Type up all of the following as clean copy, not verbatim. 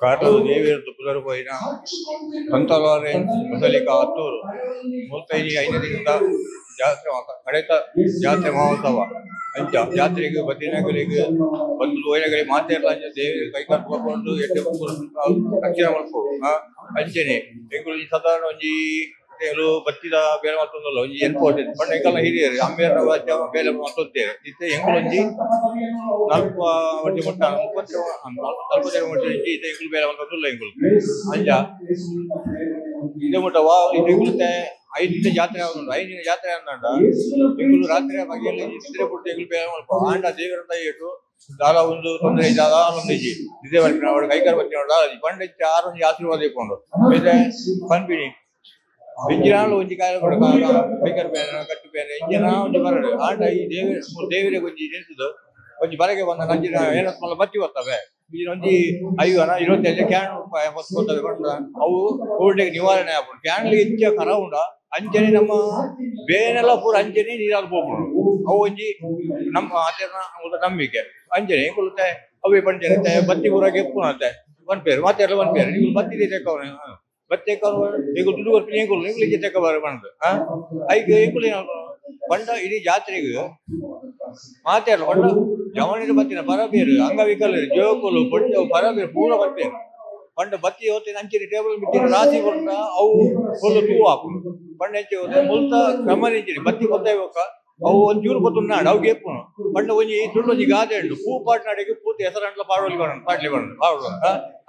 ಕಾರ್ಲದ ದೇವೆರ್ದ್ ಪುದರ್ ಪೋಯಿನ ಸಂತ ಲಾರೆನ್ಸ್ ಬಸಲಿಕಾ ಅತ್ತೂರು. ಮುಲ್ಪ ಇನಿ ಐನ ದಿನತ ಜಾತ್ರೆ, ಕಡೆತ ಜಾತ್ರೆ ಮಹೋತ್ಸವ. ಅಂಚ ಜಾತ್ರೆಗ್ ಬತ್ತಿನಕಲೆಗ್, ಬಂದು ಪೋಯಿನಕಲೆಗ್ ಮಾತೆರ್ಲ ಅಂಚ ದೇವೆರ್ ಕೈಕಾರ್ ಕೊರ್ದು ಎಡ್ಡೆ ರಕ್ಷಣೆ ಮಲ್ಪೊಡು. ಅಂಚನೆ ಎಂಕುಲು ಈ ಸಾಧಾರಣ ಒಂಜಿ ಎಂಕುಲು ಬತ್ತಿದ ಬೇಲೆ ಮಲ್ತೊಂದುಲ್ಲ ಒಂಜಿ ಎನ್ಪೋಟೆ ಪಂಡ. ಎಂಕಲ್ನ ಹಿರಿಯೆರ್, ಅಮ್ಮೆರ್ನ ಬೇಲೆ ಮಲ್ತೊಂತೆರ್. ಇತ್ತೆ ಎಂಕುಲು ಒಂಜಿ 40 ವರ್ಷ ಮುಟ್ಟ, 30, 42 ವರ್ಷ ಇತ್ತೆ ಎಂಕುಲು ಬೇಲೆ ಮಲ್ತೊಂದುಲ್ಲ ಎಂಕುಲು. ಅಂಚ ಇದೆ ಮುಟ್ಟ ವಾ ಎಂಕುಲು 5 ದಿನ ಜಾತ್ರೆ ಆವೊಂದುಂಡು. 5 ದಿನ ಜಾತ್ರೆ ಆಂಡ ಎಂಕುಲು ರಾತ್ರಿ ಪಗೆಲ್ ನಿದ್ರೆ ಬುಡ್ದು ಎಂಕುಲು ಬೇಲೆ ಮಲ್ಪ. ಆಂಡ ದೇವರ ದಯೆಟು ದಾಲ ಒಂದು ತೊಂದರೆ, ದಾಲ ಒಂದು ಇಜ್ಜಿ. ನಿದ್ರೆ ಬರ್ಪಿನ, ಕೈಕಾರ್ ಬರ್ಪಿನ ದಾಲ ಇಜ್ಜಿ. ಪಂಡ ಇತ್ತೆ ಆರ್ ಒಂಜಿ ಆಶೀರ್ವಾದ ಇಪ್ಪುಂಡು. ಇತ್ತೆ ಪನ್ಪಿನಿ, ಎಂಚಿನಾಂಡ ಒಂಜಿ ಕಾಯಿಲೆ ಕೊಡ, ಕೈಕಾರ್ ಬೇನೆ, ಕಟ್ಟು ಬೇನೆ, ಎಂಚಿನ ಒಂಜಿ ಬರಡ್, ಆಂಡ ಈ ದೇವರ ದೇವರಿಗೆ ಒಂಜಿ ನೆನ್ಸುದು ಒಂಜಿ ಬರಗೆ ಬಂದ ನಂಜಿನ ಏನತ್ ಮಲ್ಲ ಬತ್ತಿ ಬರ್ತವೆ. ಒಂಜಿ 50ನ 25 can ಬರ್ತವೆ ಪಂಡ ಅವು ಕೋವಿಡ್ ನಿವಾರಣೆ ಆಪುಂಡು. ಕ್ಯಾನ್ಲ್ ಹೆಚ್ಚ ಕರ ಉಂಡ ಅಂಚನೆ ನಮ್ಮ ಬೇನೆಲ್ಲ ಪೂರ ಅಂಚನೆ ನೀರಾದ್ ಪೋಪುಂಡು. ಅವು ಒಂಜಿ ನಮ್ಮ ಆಚರಣ ನಂಬಿಕೆ. ಅಂಚನೆ ಎಂಕುಲು ಅವೇ ಪಂಚನೆ ಬತ್ತಿ ಪೂರ ಗೆಪ್ಪುನಂತೆ ಪನ್ಪೇರು. ಮಾತೆರ್ಲ ಪನ್ಪೇರು, ನಿಕುಲು ಬತ್ತಿ ತೆಕ್ಕವನೆ, ಬತ್ತಿ ತೆಕ್ಕವನು, ಎಂಕುಲು ದುಡ್ಡು ಕೊರ್ಪಿನಿ, ಎಂಕುಲು ನಿಕುಲು ಇಂಚ ತೆಕ್ಕ ಬಾರ ಪಂದ್. ಐಕ್ ಎಂಕುಲು ಪಂಡ ಇಡೀ ಜಾತ್ರೆಗ್ ಮಾತೆರ್ಲ ಪಂಡ ಜವನಿರು ಬತ್ತಿನ ಪರಬೇರು, ಅಂಗವಿಕಲರು, ಜೋಕುಲು, ಪೊಂಜವು, ಪರಬೇರು ಪೂರ ಬರ್ಪೇರು. ಪಂಡ ಬತ್ತಿ ಹೊತ್ತಿನ ಅಂಚಿನ ಟೇಬಲ್ ಮಿತ್ತಿನ ರಾಶಿ ಕೊರ್ಂಡ ಅವು ಫುಲ್ ತೂ ಆಪುಂಡು. ಪಂಡ ಎಂಚ ಮುಲ್ತ ಕ್ರಮ ಇಂಚಿನ ಬತ್ತಿ ಕೊತ್ತೈ ಬೊಕ್ಕ ಅವು ಒಂಚೂರು ಪೊತ್ತುನಾಡು ಅವು ಗೆಪ್ಪುನು. ಪಂಡ ಒಂಜಿ ತುಳು ಒಂಜಿ ಗಾದೆ ಉಂಡು, ಪೂ ಪಾಡ್ನಾಡಿಗೆ ಪೂತ ಹೆಸರಂಟ್ಲ ಪಾಡೋಲಿ ಬರೋಣ, ಪಾಡ್ಲಿ ಬರೋಣ ಪಾಡೋಣ.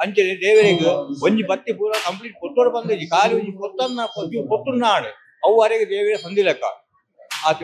ಅಂಚನೆ ದೇವರಿಗೆ ಒಂಜಿ ಬತ್ತಿ ಪೂರ ಕಂಪ್ಲೀಟ್ ಪೊತ್ತೋಡು ಬಂದಿಜಿ, ಖಾಲಿ ಒಂಜಿ ಪೊತ್ತನ್ನ ಪೊತ್ತುನಾಡು, ಅವು ಅರೆಗೆ ದೇವರ ಸಂಧಿ ಲೆಕ್ಕ ಆಚೆ.